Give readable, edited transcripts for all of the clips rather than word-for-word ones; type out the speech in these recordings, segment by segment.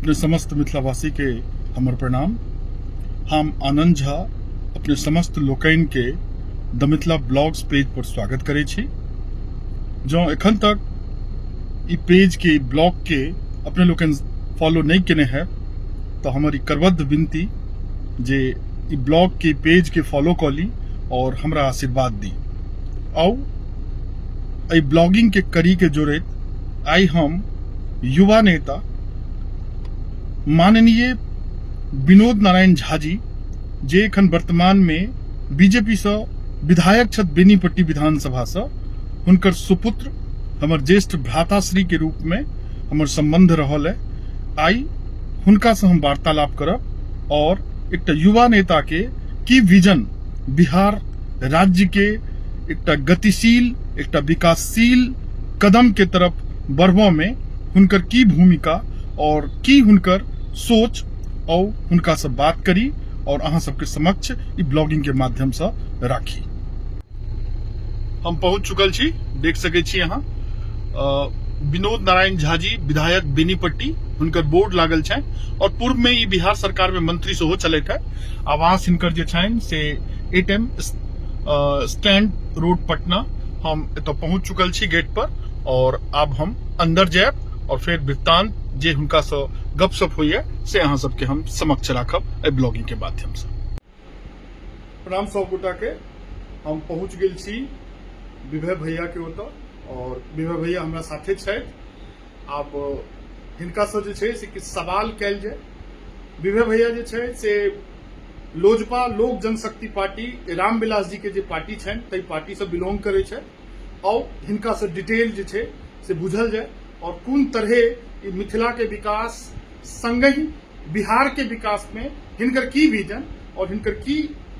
अपने समस्त मिथिलावासी के हमर प्रणाम। हम आनंद झा अपने समस्त लोकनि के द मिथिला ब्लॉग्स पेज पर स्वागत करै छी। जँ एखन तक ई पेज के, ई ब्लॉग के अपने लोकनि फॉलो नहि केने है तऽ हमर ई करबद्ध विनती जे ई ब्लॉग के, पेज के फॉलो कऽ ली और हमरा आशीर्वाद दी। आउ एहि ब्लॉगिंग के कड़ी के जोड़ैत आइ हम युवा नेता माननीय विनोद नारायण झा जी, जे एखन वर्तमान में बीजेपी से विधायक छथि बेनीपट्टी विधानसभा से, हुनकर सुपुत्र हमर ज्येष्ठ भ्राताश्री के रूप में हमर संबंध रहल है, आइ हुनका से हम वार्तालाप करब और एकटा युवा नेता के की विजन बिहार राज्य के एकटा गतिशील, एकटा विकासशील कदम के तरफ बढ़बऽ में हुनकर की भूमिका और की हुनकर सोच, और हुनका से बात करी और अहाँ सबके समक्ष ई ब्लॉगिंग के माध्यम से राखी। हम पहुंच चुकल छी, देख सकै छी अहाँ विनोद नारायण झा जी विधायक बेनीपट्टी, हुनकर बोर्ड लागल छनि और पूर्व में ई बिहार सरकार में मंत्री सेहो छलथि है। आवास हिनकर जे छनि से 8M stand road Patna. हम एतऽ पहुंच चुकल छी गेट पर और आब हम अंदर जायब और फिर वृत्तांत जे हुनका से गपशप होइए से अहाँ सबके हम समक्ष राखब एहि ब्लॉगिंग के माध्यम से। प्रणाम सब गोटा के, हम पहुंच गेल छी विभय भैया के ओतऽ और विभय भैया हमरा साथे छथि। आब हिनका से जे छै से किछु सवाल कयल जाय। विभय भैया जे छै से लोजपा लोक जनशक्ति पार्टी रामविलास जी के जे पार्टी छनि ताहि पार्टी से बिलोंग करै छथि और हिनका से डिटेल जे छै से बुझल जाय और कोन तरहे ई मिथिला के विकास संगहि बिहार के विकास में हिनकर की विजन और हिनकर की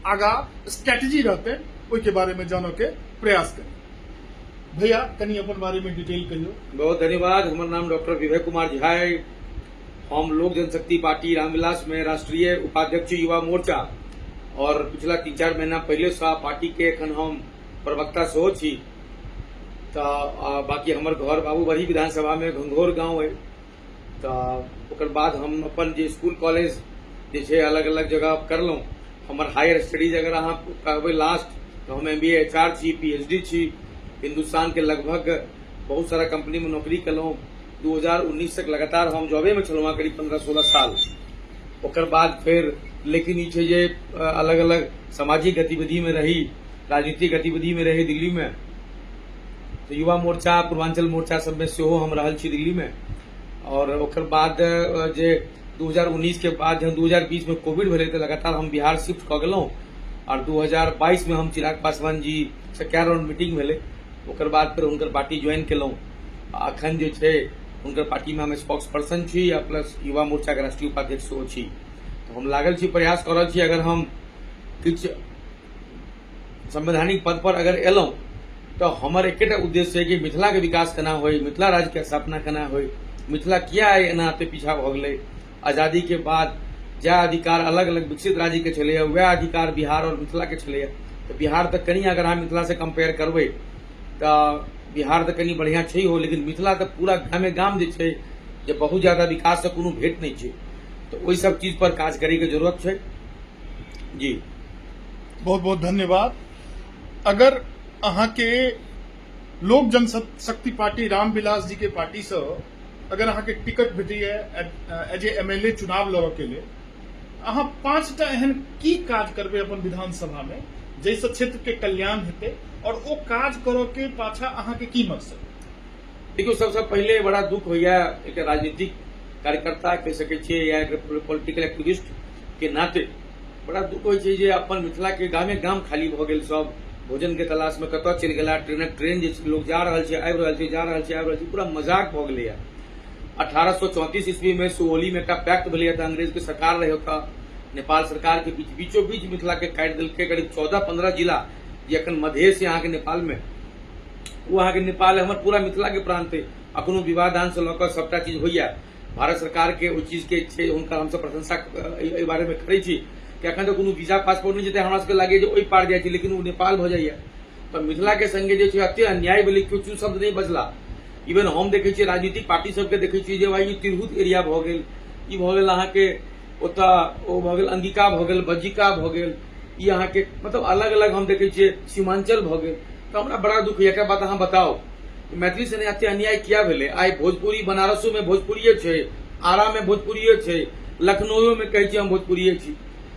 आगा स्ट्रेटजी रहते ओहि के बारे में जानऽ के प्रयास करी। भैया कनि अपन बारे में डिटेल कहियो। बहुत धन्यवाद। हमर नाम डॉक्टर विभय कुमार झा है। हम लोक जनशक्ति पार्टी रामविलास में राष्ट्रीय उपाध्यक्ष युवा मोर्चा और पिछला 3-4 महीना पहले से पार्टी के एखन हम प्रवक्ता सेहो छी। तऽ बाकी हमर घर बाबूबरही विधानसभा में घंघोर गांव है। तऽ ओकर बाद हम अपन जे स्कूल कॉलेज जे छै अलग अलग जगह करलहुँ। हमर हायर स्टडीज अगर अहाँ कहबै लास्ट तऽ हम एम बी एच आर छी, पी एच डी छी। हिन्दुस्तान के लगभग बहुत सारा कंपनी में नौकरी केलहुँ। 2019 तक लगातार हम जॉबे में छलहुँ करीब 15-16 साल। ओकर बाद फेर लेकिन ई छै जे अलग अलग सामाजिक गतिविधि में रही, राजनीतिक गतिविधि में रही दिल्ली में, तऽ युवा मोर्चा पूर्वांचल मोर्चा सब में सेहो हम रहल छी दिल्ली में। और ओकर बाद जे 2019 के बाद जहन 2020 में कोविड भेलै तऽ लगातार हम बिहार शिफ्ट कऽ गेलहुँ और 2022 में हम चिराग पासवान जी से कए राउंड मीटिंग भेलै, ओकर बाद फेर हुनकर पार्टी ज्वाइन केलहुँ। अखन जे छै हुनकर पार्टीमे हम स्पोक्स पर्सन छी आ प्लस युवा मोर्चाके राष्ट्रीय उपाध्यक्ष सेहो छी। तऽ हम लागल छी, प्रयास कऽ रहल छी, अगर हम किछु संवैधानिक पद पर अगर एलहुँ तऽ हमर एकेटा उद्देश्य है कि मिथिलाके विकास केना होइ, मिथिला राज्यके स्थापना केना होइ, मिथिला किया आइ एना एते पीछा भऽ गेलै। आजादीके बाद जएह अधिकार अलग अलग विकसित राज्यके छलैए वएह अधिकार बिहार आओर मिथिलाके छलैए। तऽ बिहार तऽ कनि अगर अहाँ मिथिलासँ कम्पेयर करबै तऽ बिहार तऽ कनि बढ़िआँ छै हो, लेकिन मिथिला तऽ पूरा गामे गाम जे छै जे बहुत ज्यादा विकाससँ कोनो भेट नहि छै। तऽ ओहि सब चीज पर काज करैके जरूरत छै। जी बहुत बहुत धन्यवाद। अगर अहाँके लोक जनशक्ति पार्टी रामविलास जी के पार्टी से अगर अहाँके टिकट भेटैए एज ए एमएलए चुनाव लड़ऽ के लेल, अहाँ 5टा एहन की काज करबै अपन विधानसभा में जाहिसँ क्षेत्र के कल्याण हेतै और ओ काज करऽ के पाछा अहाँके की मकसद? देखियौ, सबसँ पहिले बड़ा दुख होइए एक राजनीतिक कार्यकर्ता कहि सकै छियै या एक पॉलिटिकल एक्टिविस्ट के नाते बड़ा दुख होइ छै जे अपन मिथिला के गामे गाम खाली भऽ गेल, सब भोजन के तलाश में कतऽ चलि गेला, ट्रेनक ट्रेन जे छै लोक जा रहल छै, आबि रहल छै, जा रहल छै, आबि रहल छै, पूरा मजाक भऽ गेलैया। 1834 ईस्वी में सुगौली में एकटा पैक्ट भेलैया तऽ अंग्रेज के सरकार रहै ओतऽ, नेपाल सरकार के बीच बीचो बीच मिथिला के काटि देलकै करीब 14-15 जिला जे एखन मधेश अहाँके नेपाल में, ओ अहाँके नेपाल हमर पूरा मिथिला के प्रांत अइ। अखनो विवाह दान से लऽ कऽ सबटा चीज होइया। भारत सरकार के ओहि चीज के छै, हुनकर हमसब प्रशंसा एहि बारे में करै छी कि एखन तक कोनो वीजा पासपोर्ट नहि छै, हमरा सबके लागैए जे ओहि पार जाइ छै, लेकिन ओ नेपाल भऽ जाइया। तऽ मिथिला के संगे जे छै एते अन्याय भेलै, केओ चू शब्द नहि बजला। इवन हम देखै छियै राजनीतिक पार्टी सबके देखै छियै जे भाई ई तिरहुत एरिया भऽ गेल, ई भऽ गेल अहाँके ओतऽ ओ भऽ गेल अंगिका भऽ गेल बज्जिका भऽ गेल ई अहाँके मतलब अलग अलग हम देखै छियै सीमांचल भऽ गेल। तऽ हमरा बड़ा दुख होइए। एकटा बात अहाँ बताउ, मैथिली सने एते अन्याय किया भेलै? आइ भोजपुरी बनारसोमे भोजपुरिये छै, आरामे भोजपुरिये छै, लखनऊओमे कहै छी हम भोजपुरिये छी,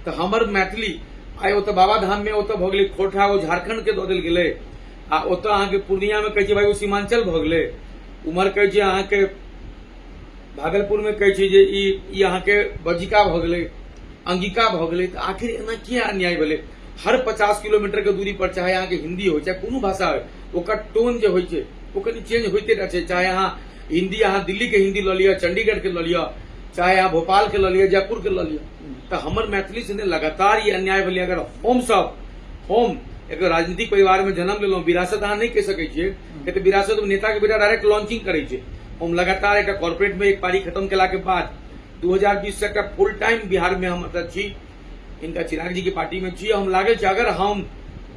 तऽ हमर मैथिली आइ ओतऽ बाबाधाममे ओतऽ भऽ गेलै खोरठा, ओ झारखण्डके दऽ देल गेलै, आ ओतऽ अहाँके पूर्णियामे कहै छै भाइ ओ सीमांचल भऽ गेलै, उम्हर कहै छै अहाँके भागलपुरमे कहै छै जे ई ई अहाँके बज्जिका भऽ गेलै, अंगिका भऽ गेलै। तऽ आखिर एना किया अन्याय भेलै? हर 50 किलोमीटर के दूरी पर चाहे अहाँके हिंदी हो चाहे कोनो भाषा हो, ओकर टोन जे होइ छै ओ कनि चेंज होइते रहै छै। चाहे अहाँ हिंदी, अहाँ दिल्ली के हिंदी लऽ लिअ, चंडीगढ़ के लऽ लिअ, चाहे अहाँ भोपाल के लऽ लिअ, जयपुर के लऽ लिअ, तऽ हमर मैथिली से लगातार ई अन्याय भेलै। अगर हमसब हम एक राजनीतिक परिवार में जन्म लेलहुँ, विरासत अहाँ नहि कहि सकै छियै, किया तऽ विरासत में नेता के बेटा डायरेक्ट लॉन्चिंग करै छै। हम लगातार एकटा कॉर्पोरेट में एक पारी खत्म केला के बाद 2020 से एकटा फुल टाइम बिहार में हम एतऽ छी, इनका चिराग जी के पार्टी में छी। हम लागल छी अगर हम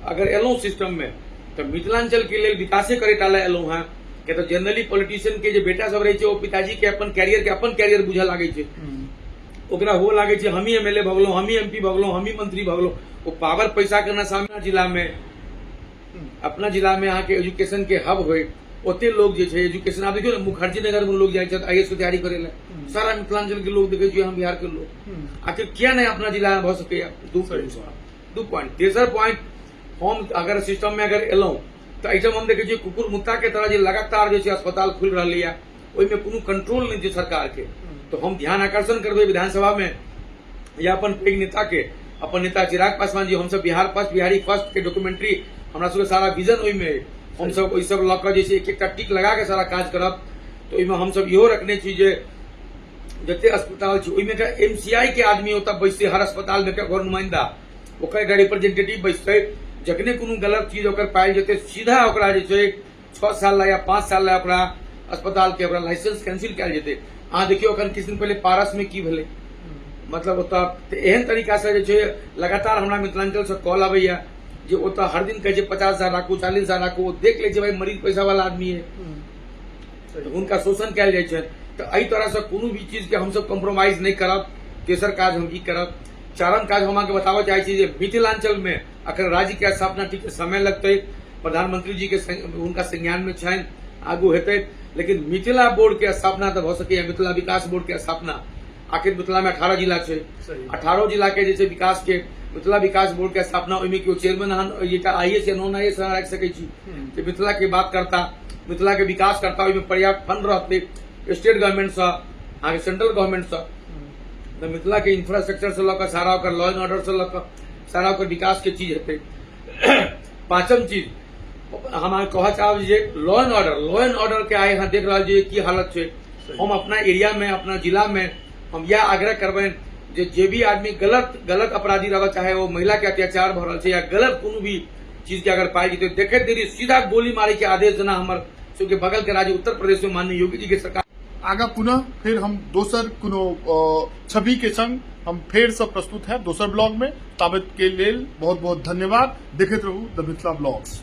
अगर एलहुँ सिस्टम में तऽ मिथिलांचल के लेल विकासे करे टा लए एलहुँ हेँ। किया तऽ जनरली पॉलिटिशियन के जे बेटा सब रहै छै ओ पिताजी के अपन कैरियर के अपन कैरियर बुझऽ लागै छै, ओकरा हुअ लागै छै हमही एम एल ए भऽ गेलहुँ, हमही एम पी भऽ गेलहुँ, हमही मंत्री भऽ गेलहुँ। ओ पावर पैसा के नशा में जिला में अपना जिला में अहाँके एजुकेशन के हब होय, ओते लोग जे छै एजुकेशन। आब देखियौ ने मुखर्जी नगर में लोग जाइ छथि आई ए एस के तैयारी करे लए, सारा मिथिलांचल के लोग देखै छियै हम बिहार के लोग, आखिर किया नहि अपना जिला में भऽ सकैया? दू पॉइंट। तेसर पॉइंट, हम अगर सिस्टम में अगर एलहुँ तऽ एहिठाम हम देखै छियै कुकुर मुत्ता के तरह जे लगातार जे छै अस्पताल खुलि रहलैया, ओहिमे कोनो कंट्रोल नहि छै सरकार के। तऽ हम ध्यान आकर्षण करबै विधानसभा में या अपन पैघ नेता के, अपन नेता चिराग पासवान जी, हमसब बिहार फर्स्ट बिहारी फर्स्ट के डॉक्यूमेंट्री हमरा सबके सारा विजन ओहिमे अइ, हमसब ओहि सब लऽ कऽ जे छै एक एकटा टिक लगा के सारा काज करब। तऽ ओहिमे हमसब इहो रखने छी जे जते अस्पताल छै ओहिमे एकटा एम सी आई के आदमी ओतऽ बैसतै, हर अस्पताल मे एकटा घर नुमाइंदा ओकर एकटा रिप्रेजेंटेटिव बैसतै, जखने कोनो गलत चीज ओकर पायल जेतै सीधा ओकरा जे छै 6 साल ला या 5 साल ला ओकरा अस्पताल के ओकरा लाइसेंस कैंसिल कयल जेतै। अहाँ देखियौ अखन किछु दिन पहिले पारस में की भेलै, मतलब ओतऽ तऽ एहन तरीका से जे छै लगातार हमरा मिथिलांचल से कॉल आबैया जे ओतऽ हर दिन कहै छै 50,000 राखू, 40,000 राखू, ओ देख लै छै भाई मरीज पैसा वाला आदमी है, तऽ हुनका शोषण कयल जाइ छनि। तऽ एहि तरहसँ कोनो भी चीजके हमसब कॉम्प्रोमाइज नहि करब। तेसर काज हम ई करब। चारम काज हम अहाँके बताबऽ चाहै छी जे मिथिलांचलमे अखन राज्यके स्थापना ठीक समय लगतै, प्रधानमंत्री जी के हुनका संज्ञान में छनि, आगू हेतै, लेकिन मिथिला बोर्ड के स्थापना तऽ भऽ सकैया, मिथिला विकास बोर्ड के स्थापना। आखिर मिथिला में 18 जिला छै, 18 जिला के जे छै विकास के मिथिला विकास बोर्ड के स्थापना, ओहिमे केओ चेयरमैन अहाँ एकटा आई एस या नॉन I S अहाँ राखि सकै छी जे मिथिला के बात करता, मिथिला के विकास करता, ओहिमे पर्याप्त फंड रहतै स्टेट गवर्नमेंट सँ, अहाँके सेंट्रल गवर्नमेंट सँ, तऽ मिथिला के इंफ्रास्ट्रक्चर से लऽ कऽ सारा ओकर लॉ एंड ऑर्डर से लऽ कऽ सारा ओकर विकास के चीज हेतै। पांचम चीज हम अहाँके कहऽ चाहब जे law and order, law and order के आइ अहाँ देख रहल छियै की हालत छै। हम अपना एरिया में अपना जिला में हम यह आग्रह करबनि जे जे भी आदमी गलत गलत अपराधी रहल, चाहे वो महिला के अत्याचार भऽ रहल छै या गलत कोनो भी चीज के अगर पायल जेतै, देखैत देरी सीधा गोली मारे के आदेश देना हमर सबके बगल के राज्य उत्तर प्रदेश में माननीय योगी जी के सरकार। आगा पुनः फेर हम दोसर कोनो छवि के संग हम फेर से प्रस्तुत है दोसर ब्लॉग में। ताबत के लेल बहुत बहुत धन्यवाद। देखैत रहू द मिथिला ब्लॉग्स।